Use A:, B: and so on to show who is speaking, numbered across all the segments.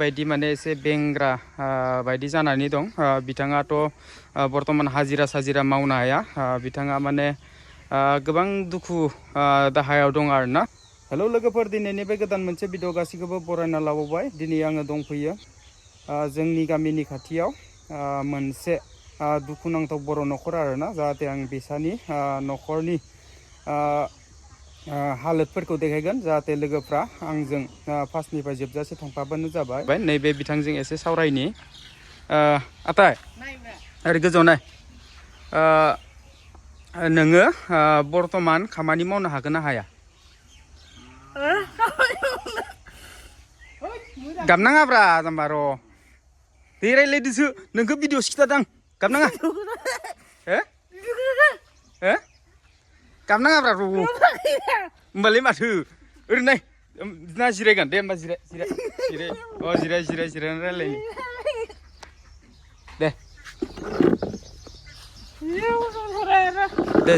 A: बायदि माने एसे बेंग्रा बायदि जानानै दं बिथाङाथ' बर्तमान हाजिरा साजिरा मावनो हाया बिथाङा माने गोबां दुखु दाहायाव दं आरोना हेलौ लोगोफोर दिनैनि बे गोदान मोनसे भिडिअ गासैखौबो बरायना लाबोबाय दिनै आङो दंफैयो जोंनि गामिनि खाथियाव मोनसे दुखुनांथाव बर' न'खर आरोना जाहाथे आं बिसानि न'खरनि हालोदफोरखौ देखायगोन जाहाथे लोगोफ्रा आंजों फार्स्टनिफ्राय जोबजासे थांफाबानो जाबाय नैबे बिथांजों एसे सावरायनि आताय ओरै गोजौ नाय नोङो बर्तमान खामानि मावनो हागोन ना हाया गाबनाङाब्रा जाम्बा र' दे रायलायदोसो नोंखौ भिडिअ खिथादों गाबनाङा हो हो गाबनाङाब्रा र' होमबालाय माथो ओरै नाय ना जिरायगोन दे होमबा जिरायनानै रायलायनि दे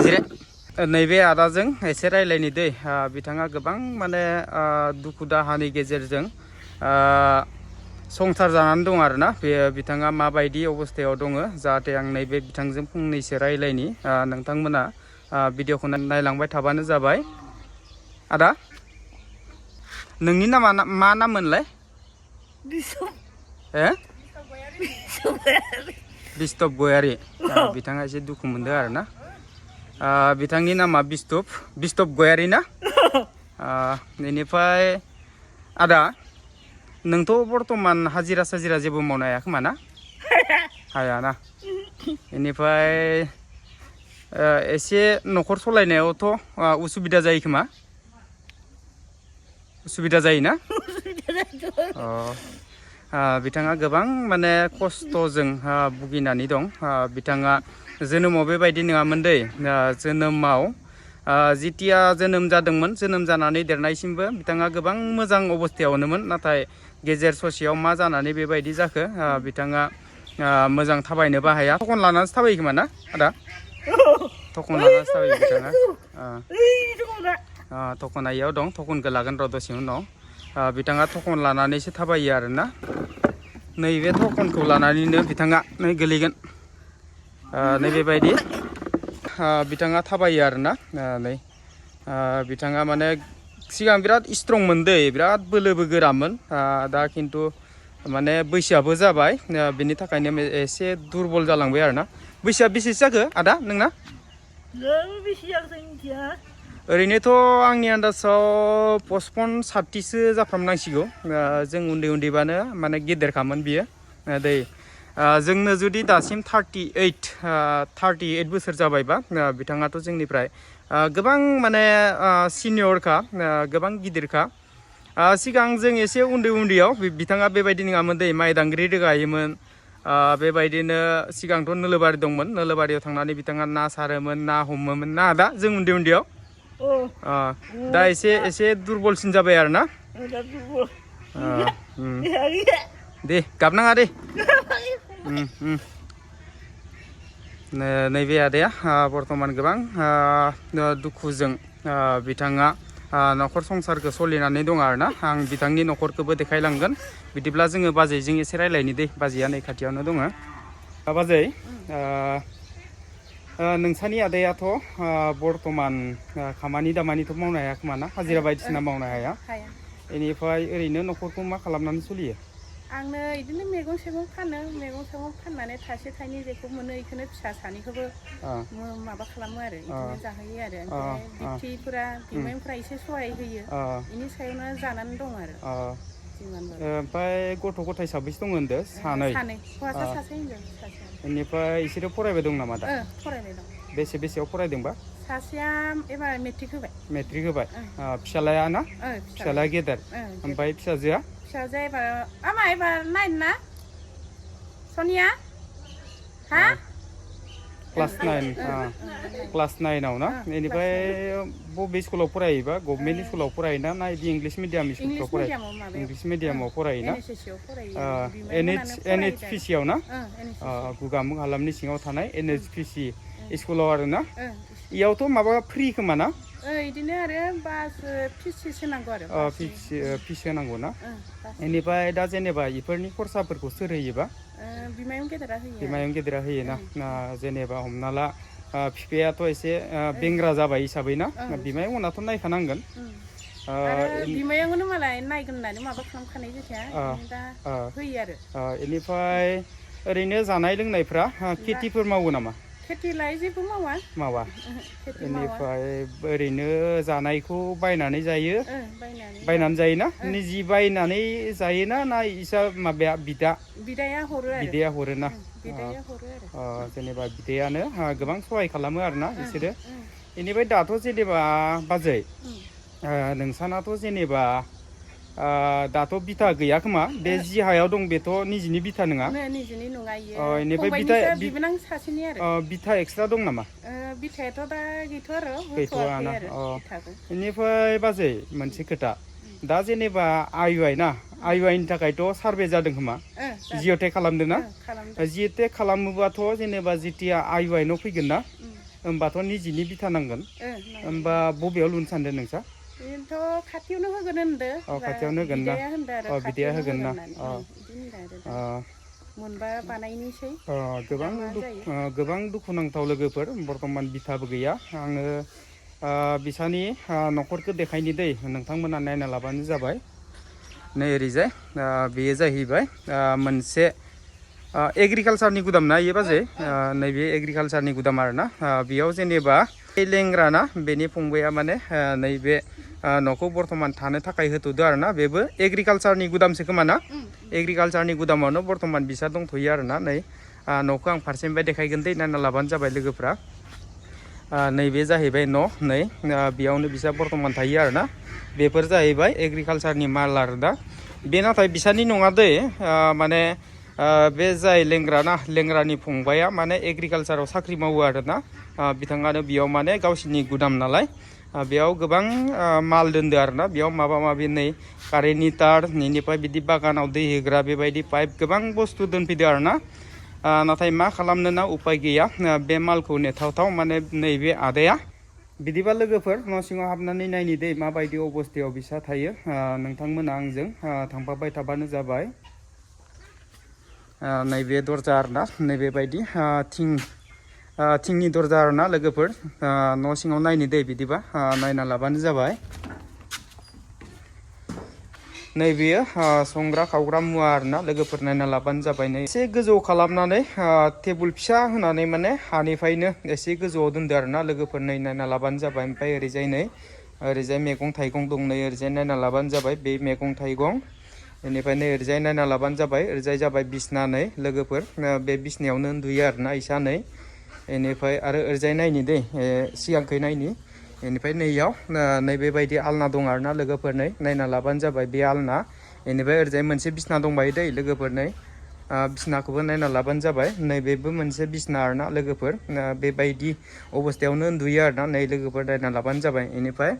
A: जिराय नैबे आदाजों एसे रायलायनि दै बिथाङा गोबां माने दुखु दाहानि गेजेरजों संसार जानानै दं आरोना बे बिथाङा माबायदि अबस्थायाव दङ जाहाथे आं नैबे बिथांजों फंनैसो रायलायनि नोंथांमोना भिडिअखौ नायलांबाय थाबानो जाबाय आदा नोंनि नामा मा नाम मोनलाय बिस्तप गयारि बिथाङा एसे दुखु मोनदों आरोना बिथांनि नामा बिस्तप गयारि ना बेनिफ्राय आदा नोंथ' बर्तमान हाजिरा साजिरा जेबो मावनो हाया खोमा ना हाया ना बेनिफ्राय एसे न'खर सलायनायावथ' उसुबिदा जायो खोमा उसुबिदा जायोना बिथाङा गोबां माने खस्थ'जों भुगिनानै दं बिथाङा जोनोमाव बेबायदि नङामोन दै जोनोमाव जितिया जोनोम जादोंमोन जोनोम जानानै देरनायसिमबो बिथाङा गोबां मोजां अबस्थायावनोमोन नाथाय गेजेर ससेयाव मा जानानै बेबायदि जाखो बिथाङा मोजां थाबायनोबो हाया थखन लानानैसो थाबायो खोमा ना आदा थखन लानानैसो थाबायो बिथाङा थखना इयाव दं थखनखौ लागोन र' दसे उनाव बिथाङा थखन लानानैसो थाबायो आरोना नैबे थखनखौ लानानैनो बिथाङा नै गोलैगोन नैबेबायदि बिथाङा थाबायो आरोना नै बिथाङा माने सिगां बिराद स्ट्रंमोन दै बिराद बोलोबो गोरामोन दा खिन्थु माने बैसोआबो जाबाय बेनि थाखायनो एसे दुरबल जालांबाय आरोना बैसोआ बेसेसो जाखो आदा नोंना ओरैनोथ' आंनि आन्दाजाव 55-60सो जाफ्रामनांसिगौ जों उन्दै उन्दैबानो माने गेदेरखामोन बियो दै जोंनो जुदि दासिम 38 बोसोर जाबायबा बिथाङाथ' जोंनिफ्राय गोबां माने सिनियरखा गोबां गिदिरखा सिगां जों एसे उन्दैयाव बिथाङा बेबायदि नङामोन दै माइ दांग्रि रोगायोमोन बेबायदिनो सिगांथ' नोलोबारि दंमोन नोलोबारियाव थांनानै बिथाङा ना सारोमोन ना हमोमोन ना दा जों उन्दैयाव दा एसे दुरबलसिन जाबाय आरोना दे गाबनाङा दे नैबे आदाया बर्तमान गोबां दुखुजों बिथाङा न'खर संसारखौ सोलिनानै दं आरोना आं बिथांनि न'खरखौबो देखायलांगोन बिदिब्ला जोङो बाजैजों एसे रायलायनि दे बाजैया नै खाथियावनो दङ बाजै नोंसानि आदायाथ' बर्तमान खामानि दामानिथ' मावनो हाया खोमा ना हाजिरा बायदिसिना मावनो हाया बेनिफ्राय ओरैनो न'खरखौ मा खालामनानै सोलियो
B: आंनो बिदिनो मैगं थाइगं फाननानै थाइसे थाइनै जेखौ मोनो बेखौनो फिसा सानैखौबो माबा खालामो आरो बिदिनो जाहोयो आरो ओमफ्राय बिबथैफोरा बिमायंफोरा एसे सहाय होयो बेनि सायावनो जानानै दं आरो
A: ओमफ्राय गथ' गथाय साबैसे दङ होनदो सानै
B: हौवासा सासे हिनजाव सासे
A: बेनिफ्राय इसोरो फरायबाय दं नामा दा
B: फरायबाय दं
A: बेसेयाव फरायदोंबा
B: सासेया एबार मेट्रिक
A: होबाय फिसालाया ना फिसालाया गेदेर ओमफ्राय फिसाजोआ
B: एबार 9 ना सनिया हा
A: क्लास 9आव ना बेनिफ्राय बबे स्कुलाव फरायोबा गभर्नमेन्ट स्कुलाव फरायोना ना बिदि इंलिश मिडियाम स्कुलफ्राव फरायो इंलिश मिडियामाव फरायोना NHPC आव ना गुगामुं हालामनि सिङाव थानाय NHPC स्कुलाव आरो ना इयावथ' माबा फ्रि खोमा ना
B: बिदिनो आरो बास फिस होनांगौ आरो
A: फिस होनांगौ ना बेनिफ्राय दा जेनेबा इफोरनि खरसाफोरखौ सोर होयोबा
B: बिमायं गेदेरा होयो
A: बिमायं गेदेरा होयोना जेनेबा हमना ला बिफायाथ' एसे बेंग्रा जाबाय हिसाबै ना बिमायंमोनाथ' नायखानांगोन
B: आरो बिमायंआनो मालाय नायगोन होननानै माबा खालामखानाय जाखाया दा होयो आरो
A: बेनिफ्राय ओरैनो जानाय लोंनायफ्रा खेथिफोर मावो नामा
B: खेथिलाय जेबो मावा
A: बेनिफ्राय ओरैनो जानायखौ बायनानै जायो बायनानै जायोना निजि बायनानै जायोना ना इसा माबाया बिदाया हरोना जेनेबा बिदायानो गोबां सहाय खालामो आरोना बिसोरो बेनिफ्राय दाथ' जेनेबा बाजै नोंसानाथ' जेनेबा दाथ' बिथा गैया खोमा बे जि हायाव दं बेथ' निजिनि बिथा नङा
B: निजिनि नङा बेनिफ्राय बिबोनां सासेनि आरो
A: बिथा एक्सट्रा दं नामा
B: बिथायाथ' दा गैथ'आ आरो
A: गैथ'आना बेनिफ्राय बाजै मोनसे खोथा दा जेनेबा आइ ना आइनि थाखायथ' सार्भे जादों खोमा जिअ'टेक खालामदों ना जिअ'टेक खालामोबाथ' जेनेबा जेथिया आइनाव फैगोन ना होमबाथ' निजिनि बिथा नांगोन होमबा बबेयाव लुनो सानदों नोंसा
B: खाथियावनो होगोन होनदों
A: खाथियावनो होगोन ना बिदाया होगोन ना
B: मोनबा बानायनोसै
A: गोबां दुखुनांथाव लोगोफोर बर्थमान बिथाबो गैया आङो बिसानि न'खरखौ देखायनि दै नोंथांमोना नायना लाबानो जाबाय नै ओरैजाय बेयो जाहैबाय मोनसे एग्रिकालसारनि गुदाम ना इयो बाजै नैबे एग्रिकालसारनि गुदाम आरोना बेयाव जेनेबा लेंग्रा ना बेनि फंबाया माने नैबे न'खौ बर्थमान थानो थाखाय होथ'दो आरोना बेबो एग्रिकालसारनि गुदामसो खोमा ना एग्रिकालसारनि गुदामावनो बर्थमान बिसा दंथ'यो आरोना नै न'खौ आं फारसेनिफ्राय देखायगोन दै नायना लाबानो जाबाय लोगोफ्रा नैबे जाहैबाय न' नै बेयावनो बिसा बर्थमान थायो आरोना बेफोर जाहैबाय एग्रिकालसारनि माल आरो दा बे नाथाय बिसानि नङा दै माने बे जाय लेंग्रानि फंबाया माने एग्रिकालसाराव साख्रि मावो आरोना बिथाङानो बेयाव माने गावसिनि गुदाम नालाय बेयाव गोबां माल दोनदो आरोना बेयाव माबा माबि नै कारेन्टनि तार बेनिफ्राय बिदि बागानाव दै होग्रा बेबायदि पाइप गोबां बुस्थु दोनफैदो आरोना नाथाय मा खालामनो ना उपाय गैया बे मालखौ नेथावथाव माने नैबे आदाया बिदिबा लोगोफोर न' सिङाव हाबनानै नायनि दै माबायदि अबस्थायाव बिसा थायो नोंथांमोना आंजों थांफाबाय थाबानो जाबाय नैबे दरजा आरोना नैबेबायदि थिंनि दरजा आरोना लोगोफोर न' सिङाव नायनि दै बिदिबा नायना लाबानो जाबाय नैबेयो संग्रा खावग्रा मुवा आरोना लोगोफोर नायना लाबानो जाबाय नै एसे गोजौ खालामनानै टेबुल फिसा होनानै माने हानिफ्रायनो एसे गोजौआव दोनदो आरोना लोगोफोर नै नायना लाबानो जाबाय ओमफ्राय ओरैजाय मैगं थाइगं दं नै ओरैजाय नायना लाबानो जाबाय बे मैगं थाइगं बेनिफ्राय नै ओरैजाय नायना लाबानो जाबाय ओरैजाय जाबाय बिसना नै लोगोफोर बे बिसनायावनो उन्दुयो आरोना इसा नै बेनिफ्राय आरो ओरैजाय नायनि दै सिगांखै नायनि बेनिफ्राय नैयाव नैबेबायदि आलना दं आरोना लोगोफोर नै नायना लाबानो जाबाय बे आलना बेनिफ्राय ओरैजाय मोनसे बिसना दंबायो दै लोगोफोर नै बिसनाखौबो नायना लाबानो जाबाय नैबेबो मोनसे बिसना आरोना लोगोफोर बेबायदि अबस्थायावनो उन्दुयो आरोना नै लोगोफोर नायना लाबानो जाबाय बेनिफ्राय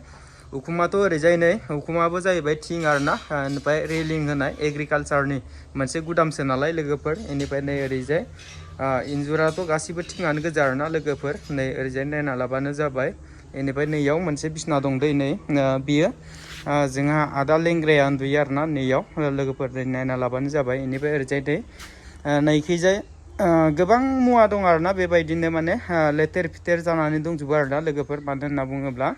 A: उखुमाथ' ओरैजाय नै उखुमाबो जाहैबाय थिं आरोना बेनिफ्राय रेलिं होनाय एग्रिकालसारनि मोनसे गुदामसो नालाय लोगोफोर बेनिफ्राय नै ओरैजाय इन्जुराथ' गासिबो थिङानो गोजा आरोना लोगोफोर नै ओरैजाय नायना लाबानो जाबाय बेनिफ्राय नैयाव मोनसे बिसना दं दै नै बियो जोंहा आदा लेंग्राया उन्दुयो आरोना नैयाव लोगोफोर नायना लाबानो जाबाय बेनिफ्राय ओरैजाय दै नैखैजाय गोबां मुवा दं आरोना बेबायदिनो माने लेथेर फिथेर जानानै दंजोबो आरोना लोगोफोर मानो होनना बुङोब्ला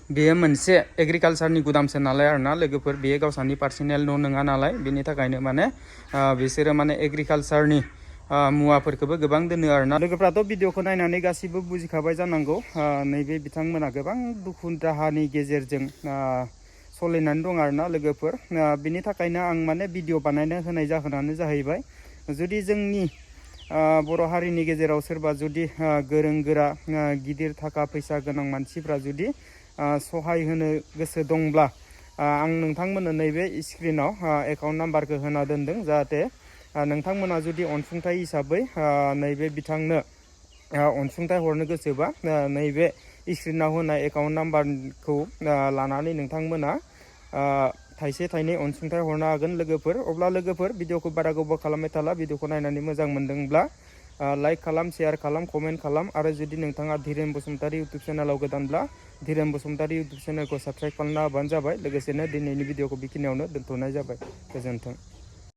A: बेयो मोनसे एग्रिकालसारनि गुदामसो नालाय आरोना लोगोफोर बेयो गावसानि पार्सनेल न' नङा नालाय बेनि थाखायनो माने बिसोरो माने एग्रिकालसारनि मुवाफोरखौबो गोबां दोनो आरोना लोगोफ्राथ' भिडिअखौ नायनानै गासिबो बुजिखाबाय जानांगौ नैबे बिथांमोना गोबां दुखु दाहानि गेजेरजों सोलिनानै दं आरोना लोगोफोर बिनि थाखायनो आं माने भिडिअ बानायनो होनाय जाहोनानो जाहैबाय जुदि जोंनि बर' हारिनि गेजेराव सोरबा जुदि गोरों गोरा गिदिर थाखा फैसा गोनां मानसिफ्रा जुदि सहाय होनो गोसो दंब्ला आं नोंथांमोननो नैबे स्क्रिनाव एकाउन्ट नाम्बारखौ होना दोनदों जाहाथे नोंथांमोना जुदि अनसुंथाइ हिसाबै नैबे बिथांनो अनसुंथाइ हरनो गोसोबा नैबे स्क्रिनाव होनाय एकाउन्ट नाम्बारखौ लानानै नोंथांमोना थाइसे थाइनै अनसुंथाइ हरनो हागोन लोगोफोर अब्ला लोगोफोर भिडिअखौ बारा गोबाव खालामबाय थाला भिडिअखौ नायनानै मोजां मोनदोंब्ला लाइक खालाम, शेयार खालाम, कमेन्ट खालाम आरो जुदि नोंथाङा धीरेन बसुमतारी इउटुब चेनेलाव गोदानब्ला धीरेन बसुमतारी इउटुब चेनेलखौ साबस्क्राइब खालामना होबानो जाबाय। लोगोसेनो दिनैनि भिडिअखौ बेखिनियावनो दोनथ'नाय जाबाय। गोजोन्थों।